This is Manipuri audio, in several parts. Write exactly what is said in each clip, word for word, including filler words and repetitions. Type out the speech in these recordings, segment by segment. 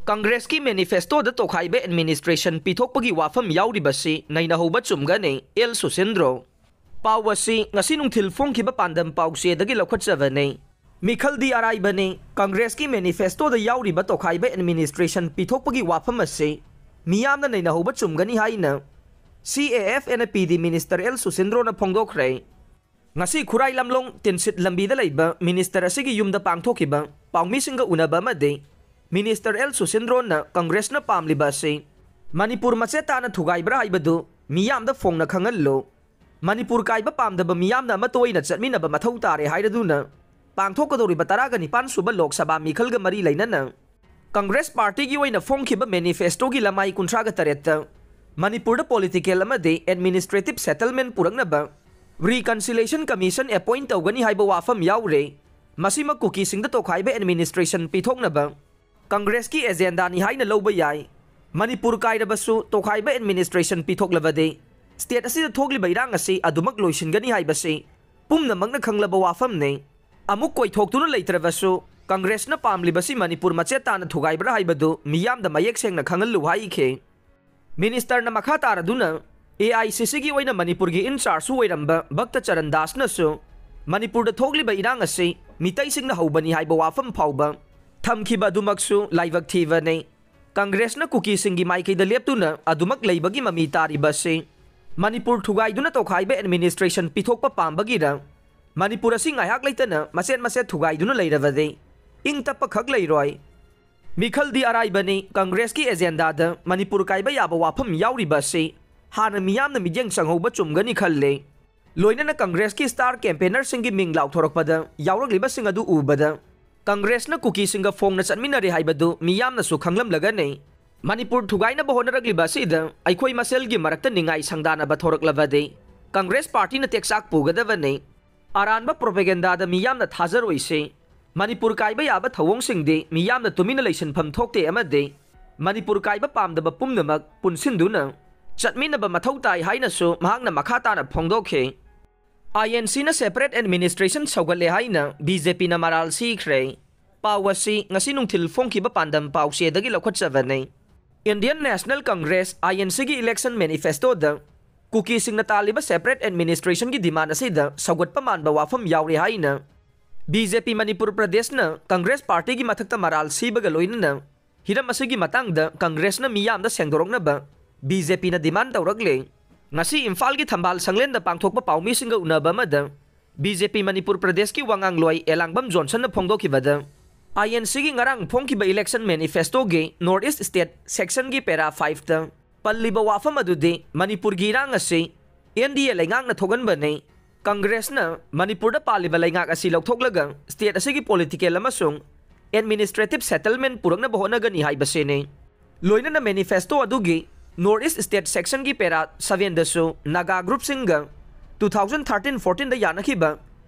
ꯀꯪꯒ꯭ꯔꯦꯁꯀꯤ ꯃꯦꯅꯤꯐꯦꯁꯇꯣꯗ ꯇꯣꯈꯥꯏꯕ ꯑꯦꯗꯃꯤꯅꯤꯁꯇ꯭ꯔꯦꯁꯟ ꯄꯤꯊꯣꯛꯄꯒꯤ ꯋꯥꯐꯝ ꯌꯥꯎꯔꯤꯕꯁꯤ ꯅꯩꯅꯍꯧꯕ ꯆꯨꯝꯒꯅꯤ, ꯑꯦꯜ ꯁꯨꯁꯤꯟꯗ꯭ꯔꯣ꯫ ꯄꯥꯎ ꯑꯁꯤ ꯉꯁꯤ ꯅꯨꯡꯊꯤꯜ ꯐꯣꯡꯈꯤꯕ ꯄꯥꯟꯗꯝ ꯄꯥꯎꯆꯦꯗꯒꯤ ꯂꯧꯈꯠꯆꯕꯅꯤ꯫ ꯃꯤꯈꯜꯗꯤ ꯑꯔꯥꯏꯕꯅꯤ, ꯀꯪꯒ꯭ꯔꯦꯁꯀꯤ ꯃꯦꯅꯤꯐꯦꯁꯇꯣꯗ ꯌꯥꯎꯔꯤꯕ ꯇꯣꯈꯥꯏꯕ ꯑꯦꯗꯃꯤꯅꯤꯁꯇ꯭ꯔꯦꯁꯟ ꯄꯤꯊꯣꯛꯄꯒꯤ ꯋꯥꯐꯝ ꯑꯁꯤ ꯃꯤꯌꯥꯝꯅ ꯅꯩꯅꯍꯧꯕ ꯆꯨꯝꯒꯅꯤ ꯍꯥꯏꯅ ꯁꯤ A F N P D minister L ꯁꯨꯁꯤꯟꯗ꯭ꯔꯣꯅ ꯐꯣꯡꯗꯣꯛꯈ꯭ꯔꯦ꯫ ꯉꯁꯤ ꯈꯨꯔꯥꯏ ꯂꯝꯂꯣꯡ ꯇꯤꯟꯁꯤꯠ ꯂꯝꯕꯤꯗ ꯂꯩꯕ ꯃꯤꯅꯤꯁꯇꯔ ꯑꯁꯤꯒꯤ ꯌꯨꯝꯗ ꯄꯥꯡꯊꯣꯛꯈꯤꯕ ꯄꯥꯎꯃꯤꯁꯤꯡꯒ ꯎꯅꯕ ꯑꯃꯗꯤ ꯃꯤꯅꯤꯁꯇꯔ ꯑꯦꯜ ꯁꯨꯁꯤꯟꯗ꯭ꯔꯣꯅ ꯀꯪꯒ꯭ꯔꯦꯁꯅ ꯄꯥꯝꯂꯤꯕ ꯑꯁꯤ ꯃꯅꯤꯄꯨꯔ ꯃꯆꯦꯠ ꯇꯥꯅ ꯊꯨꯒꯥꯏꯕ꯭ꯔꯥ ꯍꯥꯏꯕꯗꯨ ꯃꯤꯌꯥꯝꯗ ꯐꯣꯡꯅ ꯈꯪꯍꯜꯂꯨ꯫ ꯃꯅꯤꯄꯨꯔ ꯀꯥꯏꯕ ꯄꯥꯝꯗꯕ ꯃꯤꯌꯥꯝꯅ ꯑꯃꯠꯇ ꯑꯣꯏꯅ ꯆꯠꯃꯤꯟꯅꯕ ꯃꯊꯧ ꯇꯥꯔꯦ ꯍꯥꯏꯔꯗꯨꯅ ꯄꯥꯡꯊꯣꯛꯀꯗꯧꯔꯤꯕ ꯇꯔꯥꯒ ꯅꯤꯄꯥꯟ ꯁꯨꯕ ꯂꯣꯛ ꯁꯚꯥ ꯃꯤꯈꯜꯒ ꯃꯔꯤ ꯂꯩꯅꯅ ꯀꯪꯒ꯭ꯔꯦꯁ ꯄꯥꯔꯇꯤꯒꯤ ꯑꯣꯏꯅ ꯐꯣꯡꯈꯤꯕ ꯃꯦꯅꯤꯐꯦꯁꯇꯣꯒꯤ ꯂꯃꯥꯏ ꯀꯨꯟꯊ꯭ꯔꯥꯒ ꯇꯔꯦꯠꯇ ꯃꯅꯤꯄꯨꯔꯗ ꯄꯣꯂꯤꯇꯤꯀꯦꯜ ꯑꯃꯗꯤ ꯑꯦꯗꯃꯤꯅꯤꯁꯇ꯭ꯔꯦꯇꯤꯚ ꯁꯦꯇꯜꯃꯦꯟ ꯄꯨꯔꯛꯅꯕ ꯔꯤꯀꯟꯁꯤꯂꯦꯁꯟ ꯀꯃꯤꯁꯟ ꯑꯦꯄꯣꯏꯟꯠ ꯇꯧꯒꯅꯤ ꯍꯥꯏꯕ ꯋꯥꯐꯝ ꯌꯥꯎꯔꯦ꯫ ꯃꯁꯤꯃꯛ ꯀꯨꯀꯤꯁꯤꯡꯗ ꯇꯣꯈꯥꯏꯕ ꯑꯦꯗꯃꯤꯅꯤꯁꯇ꯭ꯔꯦꯁꯟ ꯄꯤꯊꯣꯛꯅꯕ ꯀꯪꯒ꯭ꯔꯦꯁꯀꯤ ꯑꯦꯖꯦꯟꯗꯥꯅꯤ ꯍꯥꯏꯅ ꯂꯧꯕ ꯌꯥꯏ꯫ ꯃꯅꯤꯄꯨꯔ ꯀꯥꯏꯔꯕꯁꯨ ꯇꯣꯈꯥꯏꯕ ꯑꯦꯗꯃꯤꯅꯤꯁꯇ꯭ꯔꯦꯁꯟ ꯄꯤꯊꯣꯛꯂꯕꯗꯤ ꯁ꯭ꯇꯦꯠ ꯑꯁꯤꯗ ꯊꯣꯛꯂꯤꯕ ꯏꯔꯥꯡ ꯑꯁꯤ ꯑꯗꯨꯃꯛ ꯂꯣꯏꯁꯤꯟꯒꯅꯤ ꯍꯥꯏꯕꯁꯤ ꯄꯨꯝꯅꯃꯛꯅ ꯈꯪꯂꯕ ꯋꯥꯐꯝꯅꯤ꯫ ꯑꯃꯨꯛ ꯀꯣꯏꯊꯣꯛꯇꯨꯅ ꯂꯩꯇ꯭ꯔꯕꯁꯨ ꯀꯪꯒ꯭ꯔꯦꯁꯅ ꯄꯥꯝꯂꯤꯕꯁꯤ ꯃꯅꯤꯄꯨꯔ ꯃꯆꯦꯠ ꯇꯥꯅ ꯊꯨꯒꯥꯏꯕ꯭ꯔꯥ ꯍꯥꯏꯕꯗꯨ ꯃꯤꯌꯥꯝꯗ ꯃꯌꯦꯛ ꯁꯦꯡꯅ ꯈꯪꯍꯜꯂꯨ ꯍꯥꯏꯈꯤ꯫ ꯃꯤꯅꯤꯁꯇꯔꯅ ꯃꯈꯥ ꯇꯥꯔꯗꯨꯅ ꯑꯦ ꯑꯥꯏ ꯁꯤ ꯁꯤꯒꯤ ꯑꯣꯏꯅ ꯃꯅꯤꯄꯨꯔꯒꯤ ꯏꯟꯆꯥꯔꯖꯁꯨ ꯑꯣꯏꯔꯝꯕ ꯚꯛꯇ ꯆꯔꯟ ꯗꯥꯁꯅꯁꯨ ꯃꯅꯤꯄꯨꯔꯗ ꯊꯣꯛꯂꯤꯕ ꯏꯔꯥꯡ ꯑꯁꯤ ꯃꯤꯇꯩꯁꯤꯡꯅ ꯍꯧꯕꯅꯤ ꯍꯥꯏꯕ ꯋꯥꯐꯝ ꯐꯥꯎꯕ ꯊꯝꯈꯤꯕ ꯑꯗꯨꯃꯛꯁꯨ ꯂꯥꯏꯕꯛ ꯊꯤꯕꯅꯤ꯫ ꯀꯪꯒ꯭ꯔꯦꯁꯅ ꯀꯨꯀꯤꯁꯤꯡꯒꯤ ꯃꯥꯏꯀꯩꯗ ꯂꯦꯞꯇꯨꯅ ꯑꯗꯨꯃꯛ ꯂꯩꯕꯒꯤ ꯃꯃꯤ ꯇꯥꯔꯤꯕ ꯑꯁꯤ ꯃꯅꯤꯄꯨꯔ ꯊꯨꯒꯥꯏꯗꯨꯅ ꯇꯣꯈꯥꯏꯕ ꯑꯦꯗꯃꯤꯅꯤꯁꯇ꯭ꯔꯦꯁꯟ ꯄꯤꯊꯣꯛꯄ ꯄꯥꯝꯕꯒꯤꯔ? ꯃꯅꯤꯄꯨꯔ ꯑꯁꯤ ꯉꯥꯏꯍꯥꯛ ꯂꯩꯇꯅ ꯃꯆꯦꯠ ꯃꯆꯦꯠ ꯊꯨꯒꯥꯏꯗꯨꯅ ꯂꯩꯔꯕꯗꯤ ꯏꯪ ꯇꯞꯄ ꯈꯛ ꯂꯩꯔꯣꯏ꯫ ꯃꯤꯈꯜꯗꯤ ꯑꯔꯥꯏꯕꯅꯤ, ꯀꯪꯒ꯭ꯔꯦꯁꯀꯤ ꯑꯦꯖꯦꯟꯗꯥꯗ ꯃꯅꯤꯄꯨꯔ ꯀꯥꯏꯕ ꯌꯥꯕ ꯋꯥꯐꯝ ꯌꯥꯎꯔꯤꯕ ꯑꯁꯤ ꯍꯥꯟꯅ ꯃꯤꯌꯥꯝꯅ ꯃꯤꯠꯌꯦꯡ ꯆꯪꯍꯧꯕ ꯆꯨꯝꯒꯅꯤ ꯈꯜꯂꯤ꯫ ꯂꯣꯏꯅꯅ ꯀꯪꯒ꯭ꯔꯦꯁꯀꯤ ꯁ꯭ꯇꯥꯔ ꯀꯦꯝꯄꯦꯅꯔꯁꯤꯡꯒꯤ ꯃꯤꯡ ꯂꯥꯎꯊꯣꯔꯛꯄꯗ ꯌꯥꯎꯔꯛꯂꯤꯕꯁꯤꯡ ꯑꯗꯨ ꯎꯕꯗ ꯀꯪꯒ꯭ꯔꯦꯁꯅ ꯀꯨꯀꯤꯁꯤꯡꯒ ꯐꯣꯡꯅ ꯆꯠꯃꯤꯟꯅꯔꯦ ꯍꯥꯏꯕꯗꯨ ꯃꯤꯌꯥꯝꯅꯁꯨ ꯈꯪꯂꯝꯂꯒꯅꯤ꯫ ꯃꯅꯤꯄꯨꯔ ꯊꯨꯒꯥꯏꯅꯕ ꯍꯣꯠꯅꯔꯛꯂꯤꯕ ꯑꯁꯤꯗ ꯑꯩꯈꯣꯏ ꯃꯁꯦꯜꯒꯤ ꯃꯔꯛꯇ ꯅꯤꯡꯉꯥꯏ ꯁꯪꯗꯥꯅꯕ ꯊꯣꯔꯛꯂꯕꯗꯤ ꯀꯪꯒ꯭ꯔꯦꯁ ꯄꯥꯔꯇꯤꯅ ꯇꯦꯛꯆꯥꯛ ꯄꯨꯒꯗꯕꯅꯤ꯫ ꯑꯔꯥꯟꯕ ꯄ꯭ꯔꯣꯄꯦꯒꯦꯟꯗꯥꯗ ꯃꯤꯌꯥꯝꯅ ꯊꯥꯖꯔꯣꯏꯁꯤ꯫ ꯃꯅꯤꯄꯨꯔ ꯀꯥꯏꯕ ꯌꯥꯕ ꯊꯧꯑꯣꯡꯁꯤꯡꯗꯤ ꯃꯤꯌꯥꯝꯅ ꯇꯨꯃꯤꯟꯅ ꯂꯩꯁꯤꯟꯐꯝ ꯊꯣꯛꯇꯦ ꯑꯃꯗꯤ ꯃꯅꯤꯄꯨꯔ ꯀꯥꯏꯕ ꯄꯥꯝꯗꯕ ꯄꯨꯝꯅꯃꯛ ꯄꯨꯟꯁꯤꯟꯗꯨꯅ ꯆꯠꯃꯤꯟꯅꯕ ꯃꯊꯧ ꯇꯥꯏ ꯍꯥꯏꯅꯁꯨ ꯃꯍꯥꯛꯅ ꯃꯈꯥ ꯇꯥꯅ ꯐꯣꯡꯗꯣꯛꯈꯤ꯫ ꯑꯥꯏ ꯑꯦꯟ ꯁꯤꯅ ꯁꯦꯄꯔꯦꯠ ꯑꯦꯗꯃꯤꯅꯤꯁꯇ꯭ꯔꯦꯁꯟ ꯁꯧꯒꯠꯂꯦ ꯍꯥꯏꯅ ꯕꯤ ꯖꯦ ꯄꯤꯅ ꯃꯔꯥꯜ ꯁꯤꯈ꯭ꯔꯦ꯫ ꯄꯥꯎ ꯑꯁꯤ ꯉꯁꯤ ꯅꯨꯡꯊꯤꯜ ꯐꯣꯡꯈꯤꯕ ꯄꯥꯟꯗꯝ ꯄꯥꯎꯆꯦꯗꯒꯤ ꯂꯧꯈꯠꯆꯕꯅꯤ꯫ Indian National Congress, I N C ꯒꯤ election manifestoꯗ ꯀꯨꯀꯤꯁꯤꯡꯅ ꯇꯥꯜꯂꯤꯕ separate administrationꯒꯤ demand ꯑꯁꯤꯗ ꯁꯧꯒꯠꯄ ꯃꯥꯟꯕ ꯋꯥꯐꯝ ꯌꯥꯎꯔꯤ ꯍꯥꯏꯅ B J P Manipur ꯄ꯭ꯔꯗꯦꯁꯅ Congress Partyꯒꯤ ꯃꯊꯛꯇ ꯃꯔꯥꯜ ꯁꯤꯕꯒ ꯂꯣꯏꯅꯅ ꯍꯤꯔꯝ ꯑꯁꯤꯒꯤ ꯃꯇꯥꯡꯗ Congressꯅ ꯃꯤꯌꯥꯝꯗ ꯁꯦꯡꯗꯣꯔꯛꯅꯕ B J Pꯅ demand ꯇꯧꯔꯛꯂꯦ꯫ ꯉꯁꯤ ꯏꯝꯐꯥꯜꯒꯤ ꯊꯝꯕꯥꯜ ꯁꯪꯂꯦꯟꯗ ꯄꯥꯡꯊꯣꯛꯄ ꯄꯥꯎꯃꯤꯁꯤꯡꯒ ꯎꯅꯕ ꯑꯃꯗ B J P ꯃꯅꯤꯄꯨꯔ ꯄ꯭ꯔꯗꯦꯁꯀꯤ ꯋꯥꯉꯥꯡꯂꯣꯏ ꯑꯦꯂꯥꯡꯕꯝ ꯖꯣꯟꯁꯟꯅ ꯐꯣꯡꯗꯣꯛꯈꯤꯕꯗ, I N Cꯒꯤ ꯉꯔꯥꯡ ꯐꯣꯡꯈꯤꯕ election manifestoꯒꯤ North East State sectionꯒꯤ para fiveꯇ ꯄꯜꯂꯤꯕ ꯋꯥꯐꯝ ꯑꯗꯨꯗꯤ ꯃꯅꯤꯄꯨꯔꯒꯤ ꯏꯔꯥꯡ ꯑꯁꯤ N D A ꯂꯩꯉꯥꯛꯅ ꯊꯣꯛꯍꯟꯕꯅꯤ꯫ Congressꯅ ꯃꯅꯤꯄꯨꯔꯗ ꯄꯥꯜꯂꯤꯕ ꯂꯩꯉꯥꯛ ꯑꯁꯤ ꯂꯧꯊꯣꯛꯂꯒ state ꯑꯁꯤꯒꯤ political ꯑꯃꯁꯨꯡ administrative settlement ꯄꯨꯔꯛꯅꯕ ꯍꯣꯠꯅꯒꯅꯤ ꯍꯥꯏꯕꯁꯤꯅꯤ꯫ ꯂꯣꯏꯅꯅ manifesto ꯑꯗꯨꯒꯤ North East State sectionꯒꯤ para sevenꯗꯁꯨ Naga groupꯁꯤꯡꯒ two thousand thirteen fourteenꯗ ꯌꯥꯅꯈꯤꯕ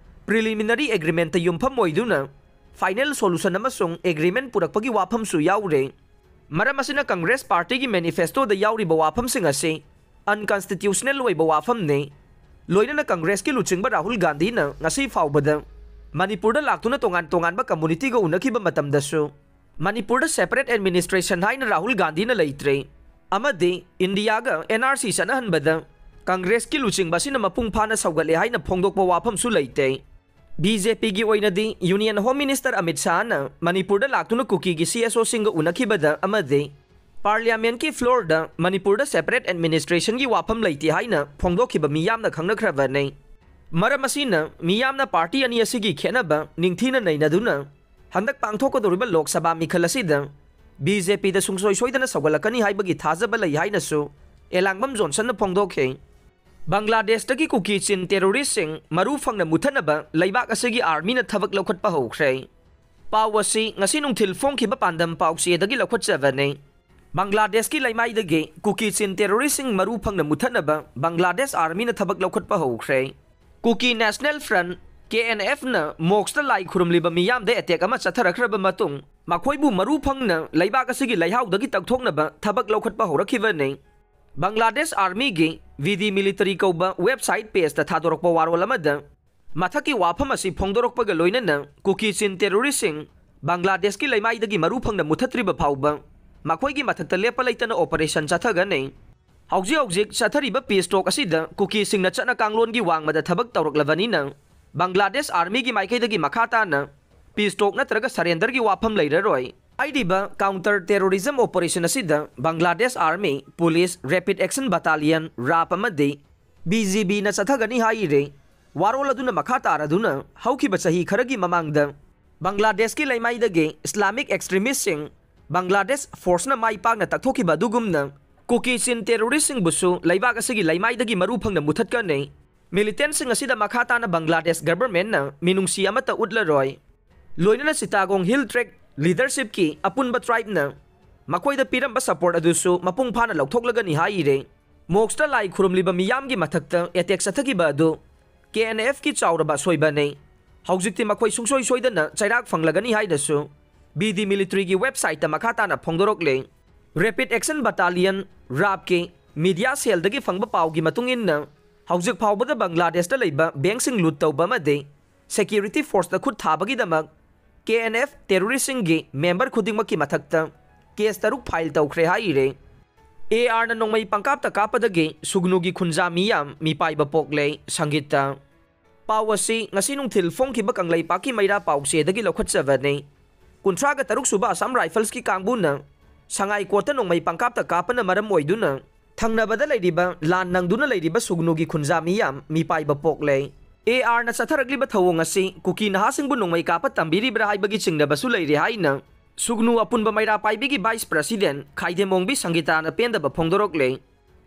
preliminary agreementꯇ ꯌꯨꯝꯐꯝ ꯑꯣꯏꯗꯨꯅ final solution ꯑꯃꯁꯨꯡ agreement ꯄꯨꯔꯛꯄꯒꯤ ꯋꯥꯐꯝꯁꯨ ꯌꯥꯎꯔꯦ꯫ ꯃꯔꯝ ꯑꯁꯤꯅ Congress Partyꯒꯤ manifestoꯗ ꯌꯥꯎꯔꯤꯕ ꯋꯥꯐꯝꯁꯤꯡ ꯑꯁꯤ unconstitutional ꯑꯣꯏꯕ ꯋꯥꯐꯝꯅꯤ꯫ ꯂꯣꯏꯅꯅ Congressꯀꯤ ꯂꯨꯆꯤꯡꯕ ꯔꯥꯍꯨꯜ ꯒꯥꯟꯙꯤꯅ ꯉꯁꯤ ꯐꯥꯎꯕꯗ ꯃꯅꯤꯄꯨꯔꯗ ꯂꯥꯛꯇꯨꯅ ꯇꯣꯉꯥꯟ ꯇꯣꯉꯥꯟꯕ communityꯒ ꯎꯅꯈꯤꯕ ꯃꯇꯝꯗꯁꯨ ꯃꯅꯤꯄꯨꯔꯗ separate administration ꯍꯥꯏꯅ ꯔꯥꯍꯨꯜ ꯒꯥꯟꯙꯤꯅ ꯂꯩꯇ꯭ꯔꯦ꯫ ꯑꯃꯗꯤ ꯏꯟꯗꯤꯌꯥꯒ N R C ꯆꯠꯅꯍꯟꯕꯗ Congressꯀꯤ ꯂꯨꯆꯤꯡꯕ ꯑꯁꯤꯅ ꯃꯄꯨꯡ ꯐꯥꯅ ꯁꯧꯒꯠꯂꯦ ꯍꯥꯏꯅ ꯐꯣꯡꯗꯣꯛꯄ ꯋꯥꯐꯝꯁꯨ ꯂꯩꯇꯦ꯫ B J Pꯒꯤ ꯑꯣꯏꯅꯗꯤ Union Home Minister ꯑꯃꯤꯠ ꯁꯥꯍꯅ ꯃꯅꯤꯄꯨꯔꯗ ꯂꯥꯛꯇꯨꯅ ꯀꯨꯀꯤꯒꯤ C S Oꯁꯤꯡꯒ ꯎꯅꯈꯤꯕꯗ ꯑꯃꯗꯤ Parliamentꯀꯤ floorꯗ ꯃꯅꯤꯄꯨꯔꯗ separate administrationꯒꯤ ꯋꯥꯐꯝ ꯂꯩꯇꯦ ꯍꯥꯏꯅ ꯐꯣꯡꯗꯣꯛꯈꯤꯕ ꯃꯤꯌꯥꯝꯅ ꯈꯪꯅꯈ꯭ꯔꯕꯅꯤ꯫ ꯃꯔꯝ ꯑꯁꯤꯅ ꯃꯤꯌꯥꯝꯅ party ꯑꯅꯤ ꯑꯁꯤꯒꯤ ꯈꯦꯠꯅꯕ ꯅꯤꯡꯊꯤꯅ ꯅꯩꯅꯗꯨꯅ ꯍꯟꯗꯛ ꯄꯥꯡꯊꯣꯛꯀꯗꯧꯔꯤꯕ ꯂꯣꯛ ꯁꯚꯥ ꯃꯤꯈꯜ ꯑꯁꯤꯗ B J Pꯗ ꯁꯨꯡꯁꯣꯏ ꯁꯣꯏꯗꯅ ꯁꯧꯒꯠꯂꯛꯀꯅꯤ ꯍꯥꯏꯕꯒꯤ ꯊꯥꯖꯕ ꯂꯩ ꯍꯥꯏꯅꯁꯨ ꯑꯦꯂꯥꯡꯕꯝ ꯖꯣꯟꯁꯟꯅ ꯐꯣꯡꯗꯣꯛꯈꯤ꯫ ꯕꯪꯒ꯭ꯂꯥꯗꯦꯁꯇꯒꯤ ꯀꯨꯀꯤ ꯆꯤꯟ terroristꯁꯤꯡ ꯃꯔꯨ ꯐꯪꯅ ꯃꯨꯊꯠꯅꯕ ꯂꯩꯕꯥꯛ ꯑꯁꯤꯒꯤ armyꯅ ꯊꯕꯛ ꯂꯧꯈꯠꯄ ꯍꯧꯈ꯭ꯔꯦ꯫ ꯄꯥꯎ ꯑꯁꯤ ꯉꯁꯤ ꯅꯨꯡꯊꯤꯜ ꯐꯣꯡꯈꯤꯕ ꯄꯥꯟꯗꯝ ꯄꯥꯎꯆꯦꯗꯒꯤ ꯂꯧꯈꯠꯆꯕꯅꯤ꯫ ꯕꯪꯒ꯭ꯂꯥꯗꯦꯁꯀꯤ ꯂꯩꯃꯥꯏꯗꯒꯤ ꯀꯨꯀꯤ ꯆꯤꯟ terroristꯁꯤꯡ ꯃꯔꯨ ꯐꯪꯅ ꯃꯨꯊꯠꯅꯕ ꯕꯪꯒ꯭ꯂꯥꯗꯦꯁ armyꯅ ꯊꯕꯛ ꯂꯧꯈꯠꯄ ꯍꯧꯈ꯭ꯔꯦ꯫ Kukki National Front, K N Fꯅ mosqueꯇ ꯂꯥꯏ ꯈꯨꯔꯨꯝꯂꯤꯕ ꯃꯤꯌꯥꯝꯗ attack ꯑꯃ ꯆꯠꯊꯔꯛꯈ꯭ꯔꯕ ꯃꯇꯨꯡ ꯃꯈꯣꯏꯕꯨ ꯃꯔꯨ ꯐꯪꯅ ꯂꯩꯕꯥꯛ ꯑꯁꯤꯒꯤ ꯂꯩꯍꯥꯎꯗꯒꯤ ꯇꯛꯊꯣꯛꯅꯕ ꯊꯕꯛ ꯂꯧꯈꯠꯄ ꯍꯧꯔꯛꯈꯤꯕꯅꯤ꯫ ꯕꯪꯒ꯭ꯂꯥꯗꯦꯁ armyꯒꯤ V D Military ꯀꯧꯕ website pageꯇ ꯊꯥꯗꯣꯔꯛꯄ ꯋꯥꯔꯣꯜ ꯑꯃꯗ ꯃꯊꯛꯀꯤ ꯋꯥꯐꯝ ꯑꯁꯤ ꯐꯣꯡꯗꯣꯔꯛꯄꯒ ꯂꯣꯏꯅꯅ ꯀꯨꯀꯤ ꯆꯤꯟ terroristꯁꯤꯡ ꯕꯪꯒ꯭ꯂꯥꯗꯦꯁꯀꯤ ꯂꯩꯃꯥꯏꯗꯒꯤ ꯃꯔꯨ ꯐꯪꯅ ꯃꯨꯊꯠꯇ꯭ꯔꯤꯕ ꯐꯥꯎꯕ ꯃꯈꯣꯏꯒꯤ ꯃꯊꯛꯇ ꯂꯦꯞꯄ ꯂꯩꯇꯅ operation ꯆꯠꯊꯒꯅꯤ꯫ ꯍꯧꯖꯤꯛ ꯍꯧꯖꯤꯛ ꯆꯠꯊꯔꯤꯕ peace talk ꯑꯁꯤꯗ ꯀꯨꯀꯤꯁꯤꯡꯅ ꯆꯠꯅ ꯀꯥꯡꯂꯣꯟꯒꯤ ꯋꯥꯡꯃꯗ ꯊꯕꯛ ꯇꯧꯔꯛꯂꯕꯅꯤꯅ ꯕꯪꯒ꯭ꯂꯥꯗꯦꯁ armyꯒꯤ ꯃꯥꯏꯀꯩꯗꯒꯤ ꯃꯈꯥ ꯇꯥꯅ peace talk ꯅꯠꯇ꯭ꯔꯒ surrenderꯒꯤ ꯋꯥꯐꯝ ꯂꯩꯔꯔꯣꯏ꯫ ꯍꯥꯏꯔꯤꯕ counter terrorism operation ꯑꯁꯤꯗ Bangladesh army, police, rapid action battalion, RAAP ꯑꯃꯗꯤ BGBꯅ ꯆꯠꯊꯒꯅꯤ ꯍꯥꯏꯔꯦ꯫ ꯋꯥꯔꯣꯜ ꯑꯗꯨꯅ ꯃꯈꯥ ꯇꯥꯔꯗꯨꯅ ꯍꯧꯈꯤꯕ ꯆꯍꯤ ꯈꯔꯒꯤ ꯃꯃꯥꯡꯗ ꯕꯪꯒ꯭ꯂꯥꯗꯦꯁꯀꯤ ꯂꯩꯃꯥꯏꯗꯒꯤ Islamic extremistꯁꯤꯡ ꯕꯪꯒ꯭ꯂꯥꯗꯦꯁ forceꯅ ꯃꯥꯏ ꯄꯥꯛꯅ ꯇꯛꯊꯣꯛꯈꯤꯕ ꯑꯗꯨꯒꯨꯝꯅ ꯀꯨꯀꯤ ꯆꯤꯟ terroristꯁꯤꯡꯕꯨꯁꯨ ꯂꯩꯕꯥꯛ ꯑꯁꯤꯒꯤ ꯂꯩꯃꯥꯏꯗꯒꯤ ꯃꯔꯨ ꯐꯪꯅ ꯃꯨꯊꯠꯀꯅꯤ꯫ Militantꯁꯤꯡ ꯑꯁꯤꯗ ꯃꯈꯥ ꯇꯥꯅ ꯕꯪꯒ꯭ꯂꯥꯗꯦꯁ governmentꯅ ꯃꯤꯅꯨꯡꯁꯤ ꯑꯃꯠꯇ ꯎꯠꯂꯔꯣꯏ꯫ ꯂꯣꯏꯅꯅ Chittagong Hill Tract leadershipꯀꯤ ꯑꯄꯨꯟꯕ tribeꯅ ꯃꯈꯣꯏꯗ ꯄꯤꯔꯝꯕ support ꯑꯗꯨꯁꯨ ꯃꯄꯨꯡ ꯐꯥꯅ ꯂꯧꯊꯣꯛꯂꯒꯅꯤ ꯍꯥꯏꯔꯦ꯫ Mosqueꯇ ꯂꯥꯏ ꯈꯨꯔꯨꯝꯂꯤꯕ ꯃꯤꯌꯥꯝꯒꯤ ꯃꯊꯛꯇ attack ꯆꯠꯊꯈꯤꯕ ꯑꯗꯨ KNFꯀꯤ ꯆꯥꯎꯔꯕ ꯑꯁꯣꯏꯕꯅꯤ꯫ ꯍꯧꯖꯤꯛꯇꯤ ꯃꯈꯣꯏ ꯁꯨꯡꯁꯣꯏ ꯁꯣꯏꯗꯅ ꯆꯩꯔꯥꯛ ꯐꯪꯂꯒꯅꯤ ꯍꯥꯏꯅꯁꯨ BD militaryꯒꯤ websiteꯇ ꯃꯈꯥ ꯇꯥꯅ ꯐꯣꯡꯗꯣꯔꯛꯂꯦ꯫ Rapid Action Battalion, RAAPꯀꯤ media cellꯗꯒꯤ ꯐꯪꯕ ꯄꯥꯎꯒꯤ ꯃꯇꯨꯡ ꯏꯟꯅ, ꯍꯧꯖꯤꯛ ꯐꯥꯎꯕꯗ ꯕꯪꯒ꯭ꯂꯥꯗꯦꯁꯇ ꯂꯩꯕ bankꯁꯤꯡ loot ꯇꯧꯕ ꯑꯃꯗꯤ security forceꯇ ꯈꯨꯠ ꯊꯥꯕꯒꯤꯗꯃꯛ KNF terroristꯁꯤꯡꯒꯤ member ꯈꯨꯗꯤꯡꯃꯛꯀꯤ ꯃꯊꯛꯇ case ꯇꯔꯨꯛ file ꯇꯧꯈ꯭ꯔꯦ ꯍꯥꯏꯔꯦ꯫ ARꯅ ꯅꯣꯡꯃꯩ ꯄꯪꯀꯥꯞꯇ ꯀꯥꯞꯄꯗꯒꯤ ꯁꯨꯒꯅꯨꯒꯤ ꯈꯨꯟꯖꯥ ꯃꯤꯌꯥꯝ ꯃꯤꯄꯥꯏꯕ ꯄꯣꯛꯂꯦ꯫ ꯁꯪꯒꯤꯠꯇ꯫ ꯄꯥꯎ ꯑꯁꯤ ꯉꯁꯤ ꯅꯨꯡꯊꯤꯜ ꯐꯣꯡꯈꯤꯕ ꯀꯪꯂꯩꯄꯥꯛꯀꯤ ꯃꯩꯔꯥ ꯄꯥꯎꯆꯦꯗꯒꯤ ꯂꯧꯈꯠꯆꯕꯅꯤ꯫ ꯀꯨꯟꯊ꯭ꯔꯥꯒ ꯇꯔꯨꯛ ꯁꯨꯕ Assam Riflesꯀꯤ ꯀꯥꯡꯕꯨꯅ ꯁꯉꯥꯏ ꯀꯣꯠꯇ ꯅꯣꯡꯃꯩ ꯄꯪꯀꯥꯞꯇ ꯀꯥꯞꯄꯅ ꯃꯔꯝ ꯑꯣꯏꯗꯨꯅ ꯊꯪꯅꯕꯗ ꯂꯩꯔꯤꯕ ꯂꯥꯟ ꯅꯪꯗꯨꯅ ꯂꯩꯔꯤꯕ ꯁꯨꯒꯅꯨꯒꯤ ꯈꯨꯟꯖꯥ ꯃꯤꯌꯥꯝ ꯃꯤꯄꯥꯏꯕ ꯄꯣꯛꯂꯦ꯫ ARꯅ ꯆꯠꯊꯔꯛꯂꯤꯕ ꯊꯧꯑꯣꯡ ꯑꯁꯤ ꯀꯨꯀꯤ ꯅꯍꯥꯁꯤꯡꯕꯨ ꯅꯣꯡꯃꯩ ꯀꯥꯞꯄ ꯇꯝꯕꯤꯔꯤꯕ꯭ꯔꯥ ꯍꯥꯏꯕꯒꯤ ꯆꯤꯡꯅꯕꯁꯨ ꯂꯩꯔꯤ ꯍꯥꯏꯅ ꯁꯨꯒꯅꯨ ꯑꯄꯨꯟꯕ ꯃꯩꯔꯥ ꯄꯥꯏꯕꯤꯒꯤ vice president ꯈꯥꯏꯗꯦꯝ ꯑꯣꯡꯕꯤ ꯁꯪꯒꯤꯇꯥꯅ ꯄꯦꯟꯗꯕ ꯐꯣꯡꯗꯣꯔꯛꯂꯦ꯫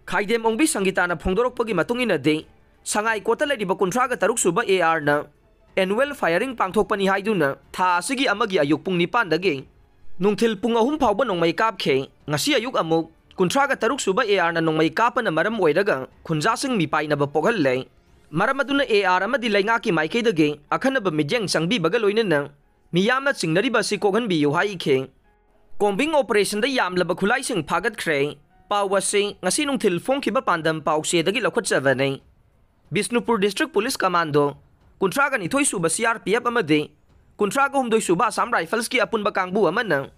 ꯈꯥꯏꯗꯦꯝ ꯑꯣꯡꯕꯤ ꯁꯪꯒꯤꯇꯥꯅ ꯐꯣꯡꯗꯣꯔꯛꯄꯒꯤ ꯃꯇꯨꯡ ꯏꯟꯅꯗꯤ, ꯁꯉꯥꯏ ꯀꯣꯠꯇ ꯂꯩꯔꯤꯕ ꯀꯨꯟꯊ꯭ꯔꯥꯒ ꯇꯔꯨꯛ ꯁꯨꯕ ARꯅ annual firing ꯄꯥꯡꯊꯣꯛꯄꯅꯤ ꯍꯥꯏꯗꯨꯅ ꯊꯥ ꯑꯁꯤꯒꯤ ꯑꯃꯒꯤ ꯑꯌꯨꯛ ꯄꯨꯡ ꯅꯤꯄꯥꯟꯗꯒꯤ ꯅꯨꯡꯊꯤꯜ ꯄꯨꯡ ꯑꯍꯨꯝ ꯐꯥꯎꯕ ꯅꯣꯡꯃꯩ ꯀꯥꯞꯈꯤ꯫ ꯉꯁꯤ ꯑꯌꯨꯛ ꯑꯃꯨꯛ ꯀꯨꯟꯊ꯭ꯔꯥꯒ ꯇꯔꯨꯛ ꯁꯨꯕ ARꯅ ꯅꯣꯡꯃꯩ ꯀꯥꯞꯄꯅ ꯃꯔꯝ ꯑꯣꯏꯔꯒ ꯈꯨꯟꯖꯥꯁꯤꯡ ꯃꯤꯄꯥꯏꯅꯕ ꯄꯣꯛꯍꯜꯂꯦ꯫ ꯃꯔꯝ ꯑꯗꯨꯅ AR ꯑꯃꯗꯤ ꯂꯩꯉꯥꯛꯀꯤ ꯃꯥꯏꯀꯩꯗꯒꯤ ꯑꯈꯟꯅꯕ ꯃꯤꯠꯌꯦꯡ ꯆꯪꯕꯤꯕꯒ ꯂꯣꯏꯅꯅ ꯃꯤꯌꯥꯝꯅ ꯆꯤꯡꯅꯔꯤꯕ ꯑꯁꯤ ꯀꯣꯛꯍꯟꯕꯤꯌꯨ ꯍꯥꯏꯈꯤ꯫ Combing operationꯗ ꯌꯥꯝꯂꯕ ꯈꯨꯠꯂꯥꯏꯁꯤꯡ ꯐꯥꯒꯠꯈ꯭ꯔꯦ꯫ ꯄꯥꯎ ꯑꯁꯤ ꯉꯁꯤ ꯅꯨꯡꯊꯤꯜ ꯐꯣꯡꯈꯤꯕ ꯄꯥꯟꯗꯝ ꯄꯥꯎꯆꯦꯗꯒꯤ ꯂꯧꯈꯠꯆꯕꯅꯤ꯫ ꯕꯤꯁꯅꯨꯄꯨꯔ District Police Commando, ꯀꯨꯟꯊ꯭ꯔꯥꯒ ꯅꯤꯊꯣꯏ ꯁꯨꯕ CRPF ꯑꯃꯗꯤ ꯀꯨꯟꯊ꯭ꯔꯥꯒ ꯍꯨꯝꯗꯣꯏ ꯁꯨꯕ ꯑꯁꯥꯝ ꯔꯥꯏꯐꯜꯁꯀꯤ ꯑꯄꯨꯟꯕ ꯀꯥꯡꯕꯨ ꯑꯃꯅ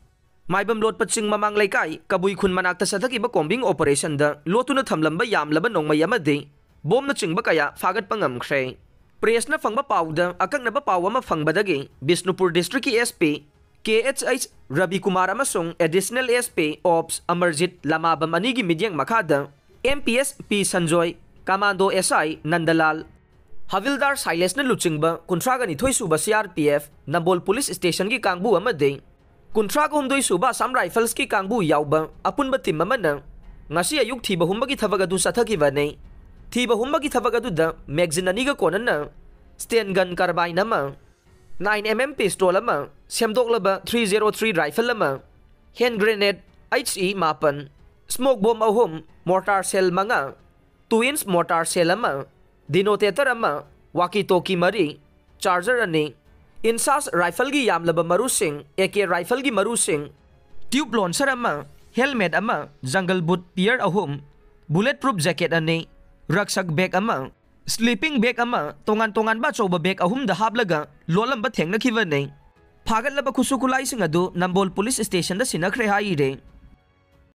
ꯃꯥꯏꯕꯝ ꯂꯣꯠꯄ ꯆꯤꯡ ꯃꯃꯥꯡ ꯂꯩꯀꯥꯏ ꯀꯕꯨꯏ ꯈꯨꯟ ꯃꯅꯥꯛꯇ ꯆꯠꯊꯈꯤꯕ combing operationꯗ ꯂꯣꯠꯇꯨꯅ ꯊꯝꯂꯝꯕ ꯌꯥꯝꯂꯕ ꯅꯣꯡꯃꯩ ꯑꯃꯗꯤ ꯕꯣꯝꯅꯆꯤꯡꯕ ꯀꯌꯥ ꯐꯥꯒꯠꯄ ꯉꯝꯈ꯭ꯔꯦ꯫ Pressꯅ ꯐꯪꯕ ꯄꯥꯎꯗ ꯑꯀꯛꯅꯕ ꯄꯥꯎ ꯑꯃ ꯐꯪꯕꯗꯒꯤ ꯕꯤꯁꯅꯨꯄꯨꯔ districtꯀꯤ SP KHH ꯔꯕꯤꯀꯨꯃꯥꯔ ꯑꯃꯁꯨꯡ Additional SP Ops ꯑꯃꯔꯖꯤꯠ ꯂꯃꯥꯕꯝ ꯑꯅꯤꯒꯤ ꯃꯤꯠꯌꯦꯡ ꯃꯈꯥꯗ MPS P Sanjoy, Commando SI ꯅꯟꯗꯂꯥꯜ, ꯍꯕꯤꯜꯗꯥꯔ ꯁꯥꯏꯂꯦꯁꯅ ꯂꯨꯆꯤꯡꯕ ꯀꯨꯟꯊ꯭ꯔꯥꯒ ꯅꯤꯊꯣꯏ ꯁꯨꯕ CRPF ꯅꯝꯕꯣꯜ ꯄꯨꯂꯤꯁ ꯁ꯭ꯇꯦꯁꯟꯒꯤ ꯀꯥꯡꯕꯨ ꯑꯃꯗꯤ ꯀꯨꯟꯊ꯭ꯔꯥꯒ ꯍꯨꯝꯗꯣꯏ ꯁꯨꯕ ꯑꯁꯥꯝ ꯔꯥꯏꯐꯜꯁꯀꯤ ꯀꯥꯡꯕꯨ ꯌꯥꯎꯕ ꯑꯄꯨꯟꯕ team ꯑꯃꯅ ꯉꯁꯤ ꯑꯌꯨꯛ ꯊꯤꯕ ꯍꯨꯝꯕꯒꯤ ꯊꯕꯛ ꯑꯗꯨ ꯆꯠꯊꯈꯤꯕꯅꯤ꯫ ꯊꯤꯕ ꯍꯨꯝꯕꯒꯤ ꯊꯕꯛ ꯑꯗꯨꯗ magazine ꯑꯅꯤꯒ ꯀꯣꯟꯅꯅ stun gun carbine ꯑꯃ, nine MM pistol ꯑꯃ, ꯁꯦꯝꯗꯣꯛꯂꯕ three zero three rifle ꯑꯃ, hand grenade HE ꯃꯥꯄꯟ, smoke bomb ꯑꯍꯨꯝ, mortar shell ꯃꯉꯥ, two inch mortar shell ꯑꯃ, detonator ꯑꯃ, walkie talkie ꯃꯔꯤ, charger ꯑꯅꯤ, INSAS rifleꯒꯤ ꯌꯥꯝꯂꯕ ꯃꯔꯨꯁꯤꯡ, AK rifleꯒꯤ ꯃꯔꯨꯁꯤꯡ, tube launcher ꯑꯃ, helmet ꯑꯃ, jungle boot pair ꯑꯍꯨꯝ, bullet proof jacket ꯑꯅꯤ, ꯔꯛꯁꯛ bag ꯑꯃ, sleeping bag ꯑꯃ, ꯇꯣꯉꯥꯟ ꯇꯣꯉꯥꯟꯕ ꯑꯆꯧꯕ bag ꯑꯍꯨꯝꯗ ꯍꯥꯞꯂꯒ ꯂꯣꯠꯂꯝꯕ ꯊꯦꯡꯅꯈꯤꯕꯅꯤ꯫ ꯐꯥꯒꯠꯂꯕ ꯈꯨꯠꯁꯨ ꯈꯨꯠꯂꯥꯏꯁꯤꯡ ꯑꯗꯨ ꯅꯝꯕꯣꯜ ꯄꯨꯂꯤꯁ ꯁ꯭ꯇꯦꯁꯟꯗ ꯁꯤꯟꯅꯈ꯭ꯔꯦ ꯍꯥꯏꯔꯤ꯫